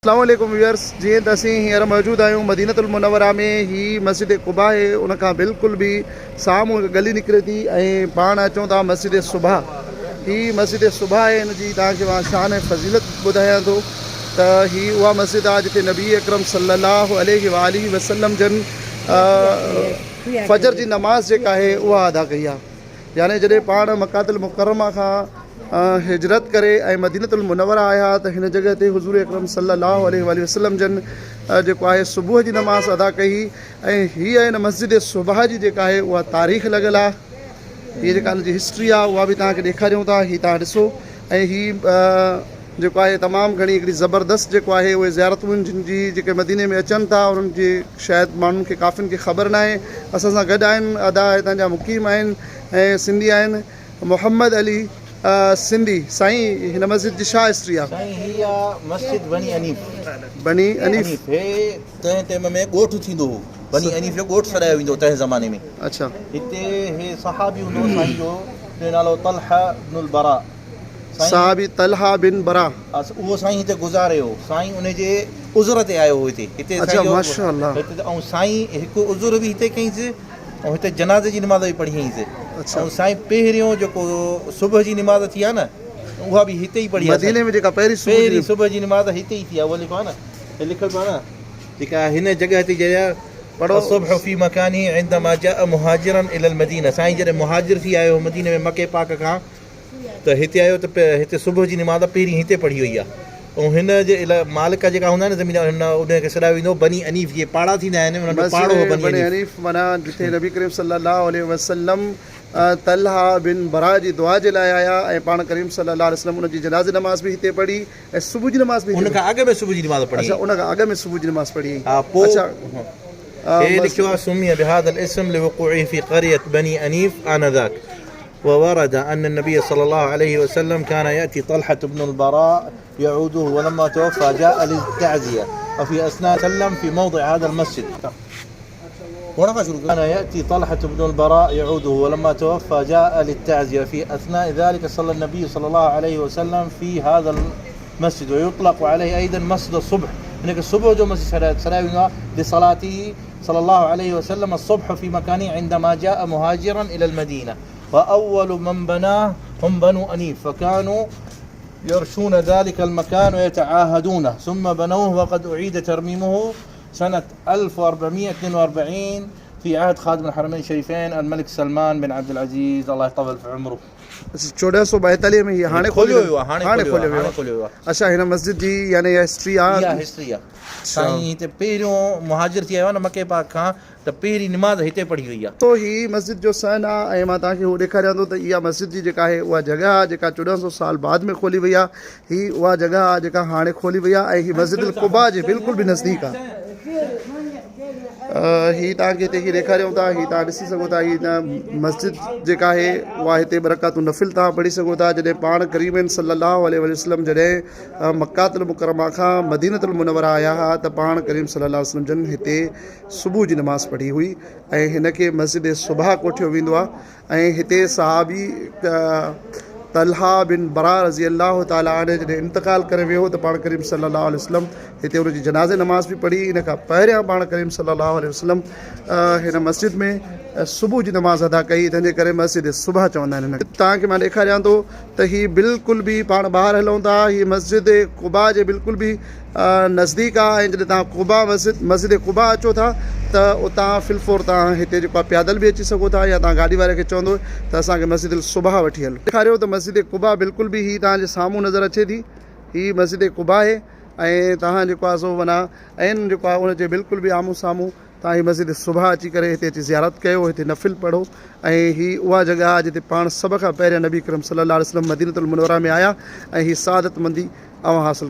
اسلام عليڪم ويورس جيئن ته اسين هينئر موجود آهيون مدينة المنوره ۾ هي مسجد قباء آهي ان کان بلڪل به سامهون هڪ گلي نڪري ٿي ۽ پاڻ اچون ٿا مسجد صبح هي مسجد صبح آهي هن جي توهان کي مان شان ۽ فضيلت ٻڌايان ٿو ته هي اها مسجد آهي جتي نبي اڪرم صلي الله عليه واله وسلم جن فجر جي نماز جيڪا آهي اها ادا ڪئي آهي يعني جڏهن پاڻ مڪة المڪرمه کان هجرت ڪري ۽ مدينة المنوره آيا ته هن جڳهه تي حضور اڪرم صلي الله عليه واٰله وسلم جن جيڪو آهي صبح جي نماز ادا ڪئي ۽ هيء هن مسجد صبح جي جيڪا آهي اها تاريخ لڳل آهي هيء جيڪا ان جي هسٽري آهي اها به توهان کي ڏيکاريون ٿا هي توهان ڏسو ۽ هي جيڪو آهي تمام گهڻي هڪڙي زبردست جيڪو آهي اهي زيارتون جن جي جيڪي مديني ۾ اچن ٿا انهن جي شايد ماڻهن کي ڪافين کي خبر ناهي اسان سان گڏ آهن ادا هتان جا مقيم آهن ۽ سنڌي آهن محمد علي سنڌي سائين هن مسجد جي ڇا هسٽري آهي؟ سائين هي آ مسجد بني حنيف. بني حنيف. هي تنهن ٽيم ۾ ڳوٺ ٿيندو هو بني حنيف جو ڳوٺ سڏايو ويندو هو تنهن زماني ۾. اڇا. هتي هي صحابي هوندو هو سائين جو تنهن جو نالو طلحه بن البراء. صحابي طلحه بن براء. اهو سائين هتي گذاريو هو. سائين ان جي عذر تي آيو هو هتي. هتي اڇا سائين جو ماشاء الله. هتي ۽ سائين هڪ عذر به هتي ڪيائينس ۽ هتي جنازي جي نماز به پڙهيائينس. اڇا. ۽ سائين پهريون جيڪو صبح جي نماز ٿي آهي نه اها به هتي ئي پڙهي آهي مديني ۾ جيڪا پهرين صبح جي پهرين صبح جي نماز هتي ئي ٿي آهي اهو لکيو آهي نه هي لکيل پيو آهي نه جيڪا هن جڳهه تي جيا پڙهو. الصبح في مڪانه عندما جاء مهاجرا الي المدينه سائين جڏهن مهاجر ٿي آيو هو مديني ۾ مڪي پاڪ کان ته هتي آيو ته هتي صبح جي نماز پهرين هتي پڙهي وئي آهي ۽ هن جي مالڪ جيڪا هوندا آهن زمين هن ان کي سڏايو ويندو هو بني حنيف جي پاڙا ٿيندا آهن انهن جو پاڙو هو مسجد بني بني حنيف. حنيف معنيٰ جتي نبي ڪريم صلي الله عليه وسلم طلحه بن براء جي دعا جي لاء آيا ۽ پاڻ ڪريم صلي الله عليه وسلم ان جي جنازي نماز به هتي پڙهي ۽ صبح جي نماز به ان کان اڳ ۾ صبح جي نماز پڙهي. اڇا ان کان اڳ ۾ صبح جي نماز پڙهي. ها پوء اڇا هي لکيو آهي سمي بهذا الاسم لوقوعه في قرية بني حنيف آنذاك وورد أن النبي صلى الله عليه وسلم كان يأتي طلحة بن البراء يعوده ولما توفى جاء للتعزية وفي أثناء سلم في موضع هذا المسجد كان يأتي طلحة بن البراء يعوده ولما توفى جاء للتعزية في أثناء ذلك صلى النبي صلى الله عليه وسلم في هذا المسجد ويطلق عليه أيضا مسجد الصبح هناك الصبح جو مسجد سراوي لصلاته صلى الله عليه وسلم الصبح في مكانه عندما جاء مهاجرا إلى المدينة وأول من بناه هم بنو أنيف فكانوا يرشون ذلك المكان ويتعاهدونه ثم بنوه وقد أعيد ترميمه سنة 1442 في عهد خادم الحرمين الشريفين الملك سلمان بن عبد العزيز الله يطول في عمره. 1442 ۾ هي هاڻي کوليو ويو آهي هاڻي کوليو ويو آهي اڇا هن مسجد جي يعني اها هسٽري آهي اها هسٽري آهي سائين هتي پهريون مهاجر ٿي آيو آهي نه مڪي پاڪ کان ته پهرين نماز هتي پڙهي وئي آهي. تو هي مسجد جو صحن آهي ۽ مان توهان کي اهو ڏيکاريان ٿو ته اها مسجد جي جيڪا آهي اها جڳهه آهي جيڪا 1400 سال بعد ۾ کولي وئي آهي هي اها جڳهه آهي جيڪا هاڻي کولي وئي آهي ۽ هي مسجد القباء جي بلڪل به نزديڪ آهي. هي توهان کي هتي هي ڏيکاريون ٿا هي توهان ڏسي سگهو ٿا هي مسجد جيڪا آهي اها هتي ٻه رڪعتون نفل توهان پڙهي سگهو ٿا جڏهن پاڻ ڪريمين صلي الله عليه وسلم جڏهن مڪة المڪرمه کان مدينة المنوره آيا ها ته پاڻ ڪريم صلي الله عليه وسلم جن هتي صبح جي نماز پڙهي هئي ۽ هن کي مسجد صبح ڪوٺيو ويندو آهي ۽ هتي صحابي طلحه بن براء رضي الله تعالٰي عنه جڏهن انتقال ڪري ويو ته پاڻ ڪريم صلي الله عليه وسلم هتي ان جي جنازي نماز به پڙهي ان کان پهريان پاڻ ڪريم صلي الله عليه وسلم هن مسجد ۾ صبح جي نماز ادا ڪئي تنهن جي ڪري مسجد صبح چوندا آهن هن کي. توهان کي مان ڏيکاريان ٿو ته هي بلڪل به پاڻ ٻاهر هلون ٿا هي مسجد قباء جي بلڪل به نزديڪ آ ۽ جڏهن توهان قباء مسجد مسجد قباء اچو ٿا ته اتان في الفور توهان هتي جيڪو آ پيادل به اچي سگهو ٿا يا توهان گاڏي واري کي چوندو ته اسان کي مسجد الصبح وٺي هل. ڏيکاريو ته مسجد قباء بلڪل به هي توهان جي سامهون نظر اچي ٿي هي مسجد قباء آهي ۽ توهان جيڪو آ سو معنيٰ عين جيڪو آ ان جي بلڪل به آمهون سامهون توهان هي مسجد الصبح اچي ڪري هتي اچي زيارت ڪيو هتي نفل پڙهو ۽ هي اها جڳهه آ جتي پاڻ سڀ کان پهريان نبي ڪريم صلي الله عليه وسلم مدينة المنوره ۾ آيا ۽ هي سعادت مندي اوهان حاصل ڪئي.